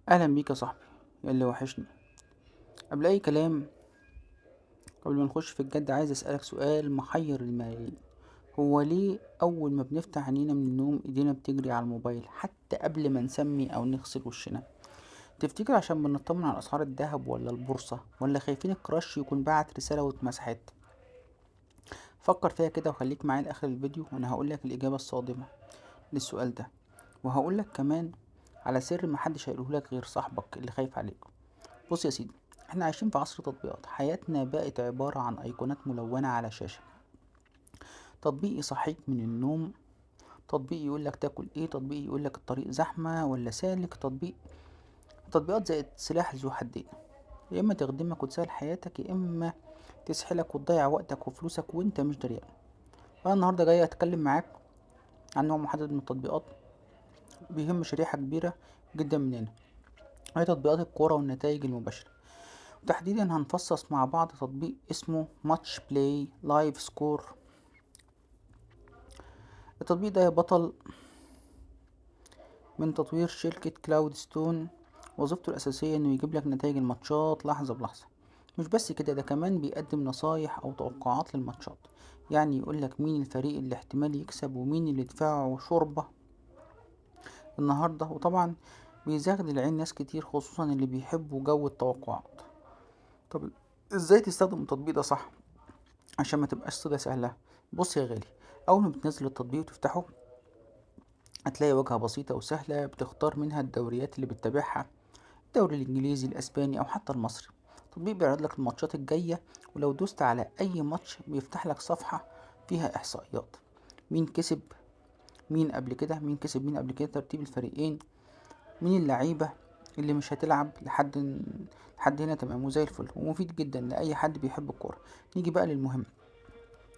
اهلا بيك يا صاحبي اللي وحشني. قبل اي كلام، قبل ما نخش في الجد، عايز اسالك سؤال محير الملايين. هو ليه اول ما بنفتح عينينا من النوم ايدينا بتجري على الموبايل حتى قبل ما نسمي او نغسل وشنا؟ تفتكر عشان بنطمن على اسعار الذهب ولا البورصة، ولا خايفين ال crush يكون بعت رسالة واتمسحت؟ فكر فيها كده وخليك معايا لاخر الفيديو، وانا هقولك الاجابة الصادمة للسؤال ده، وهقولك كمان على سر محدش هيقولهولك غير صاحبك اللي خايف عليك. بص يا سيدي، احنا عايشين في عصر تطبيقات، حياتنا بقت عبارة عن ايقونات ملونة على شاشة. تطبيق يصحيك من النوم، تطبيق يقولك تاكل ايه، تطبيق يقولك الطريق زحمة ولا سالك، تطبيقات زائد سلاح ذو حدين، يا اما تخدمك وتسهل حياتك، يا اما تسحلك وتضيع وقتك وفلوسك وانت مش دريان. فانا النهارده جاي اتكلم معاك عن نوع محدد من التطبيقات بيهم شريحة كبيرة جدا مننا، وهي تطبيقات الكورة والنتائج المباشرة. وتحديدا هنفصص مع بعض تطبيق اسمه Match Play Live Score. التطبيق ده يا بطل من تطوير شركة كلاود ستون. وظيفته الأساسية إنه يجيب لك نتائج الماتشات لحظة بلحظة. مش بس كده، ده كمان بيقدم نصايح أو توقعات للماتشات، يعني يقول لك مين الفريق اللي احتمال يكسب ومين اللي دفاعه شوربة النهاردة. وطبعا بيزغلل عين ناس كتير، خصوصا اللي بيحبوا جو التوقعات. طب ازاي تستخدم التطبيق ده صح عشان ما تبقاش صيدة سهلة؟ بص يا غالي، اول ما بتنزل التطبيق وتفتحه هتلاقي واجهة بسيطة وسهلة بتختار منها الدوريات اللي بتتابعها، الدوري الانجليزي، الاسباني، او حتى المصري. التطبيق بيعرض لك الماتشات الجاية، ولو دوست على اي ماتش بيفتح لك صفحة فيها احصائيات، مين كسب مين قبل كده، مين كسب مين قبل كده، ترتيب الفريقين، مين اللعيبة اللي مش هتلعب. لحد هنا تمام وزي الفل، ومفيد جدا لأي حد بيحب الكورة. نيجي بقى للمهم،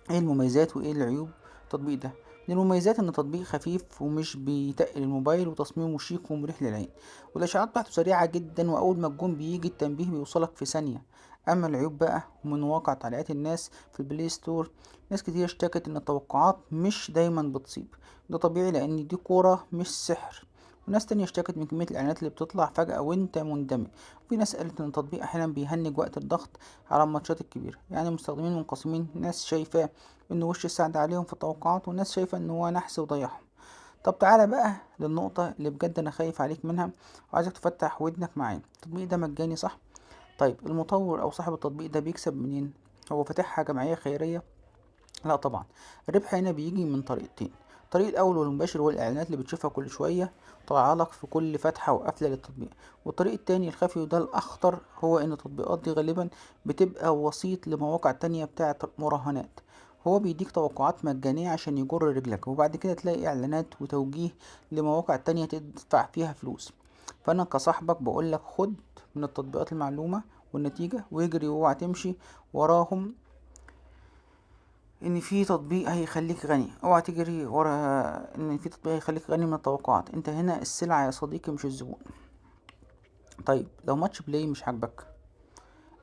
ايه المميزات وايه العيوب التطبيق ده؟ من المميزات ان التطبيق خفيف ومش بيتقل الموبايل، وتصميمه شيك ومريح للعين، والاشعارات بتاعته سريعة جدا، واول ما الجون بيجي التنبيه بيوصلك في ثانية. اما العيوب بقى، ومن واقع تعليقات الناس في ال Play Store، ناس كتير اشتكت ان التوقعات مش دايما بتصيب، ده طبيعي لان دي كورة مش سحر. وناس تانية اشتكت من كمية الإعلانات اللي بتطلع فجأة وانت مندمج. وفي ناس قالت إن التطبيق أحيانا بيهنج وقت الضغط على الماتشات الكبيرة. يعني المستخدمين منقسمين، ناس شايفة إنه وش السعد عليهم في التوقعات، وناس شايفة إن هو نحس وضيعهم. طب تعالى بقى للنقطة اللي بجد أنا خايف عليك منها وعايزك تفتح ودنك معايا. التطبيق ده مجاني صح؟ طيب المطور أو صاحب التطبيق ده بيكسب منين؟ هو فاتحها جمعية خيرية؟ لا طبعا. الربح هنا بيجي من طريقتين. الطريق الاول والمباشر هو الاعلانات اللي بتشوفها كل شوية طالعه لك في كل فتحه وقفله للتطبيق. والطريق التاني الخفي، وده الاخطر، هو ان التطبيقات دي غالبا بتبقى وسيط لمواقع تانية بتاعه مراهنات. هو بيديك توقعات مجانية عشان يجر رجلك، وبعد كده تلاقي اعلانات وتوجيه لمواقع تانية تدفع فيها فلوس. فانا كصاحبك بقولك خد من التطبيقات المعلومة والنتيجة واجري، واوعى تمشي وراهم ان في تطبيق هيخليك غني. اوعى تجري ورا ان في تطبيق هيخليك غني من التوقعات. انت هنا السلعة يا صديقي مش الزبون. طيب لو Match Play مش عاجبك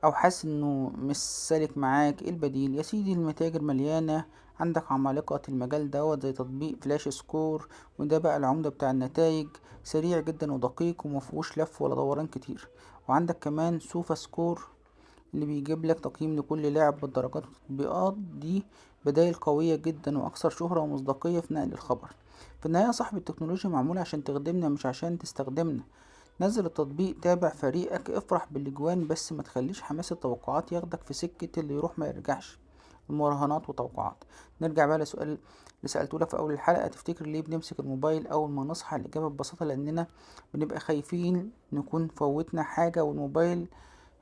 او حاسس انه مش سالك معاك، ايه البديل يا سيدي؟ المتاجر مليانة، عندك عمالقة المجال دوت زي تطبيق Flashscore، وده بقى العمدة بتاع النتائج، سريع جدا ودقيق ومفهوش لف ولا دوران كتير. وعندك كمان SofaScore اللي بيجيب لك تقييم لكل لاعب بالدرجات. التطبيقات دي بدايل قوية جدا وأكثر شهرة ومصداقية في نقل الخبر. في النهاية صاحب التكنولوجيا معمولة عشان تخدمنا مش عشان تستخدمنا. نزل التطبيق، تابع فريقك، افرح بالاجوان، بس ما تخليش حماس التوقعات ياخدك في سكة اللي يروح ما يرجعش، المراهنات وتوقعات. نرجع بقى لسؤال اللي سألته لك في أول الحلقة، تفتكر ليه بنمسك الموبايل أول ما نصحى؟ الإجابة ببساطة لأننا بنبقى خايفين نكون فوتنا حاجة، والموبايل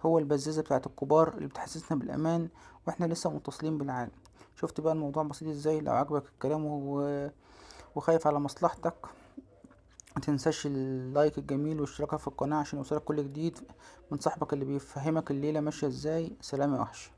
هو البزازة بتاعت الكبار اللي بتحسسنا بالأمان واحنا لسه متصلين بالعالم. شفت بقى الموضوع بسيط ازاي؟ لو عجبك الكلام وخايف على مصلحتك، متنساش ال like الجميل والاشتراك في القناة عشان يوصلك كل جديد من صاحبك اللي بيفهمك الليلة ماشية ازاي. سلام يا وحش.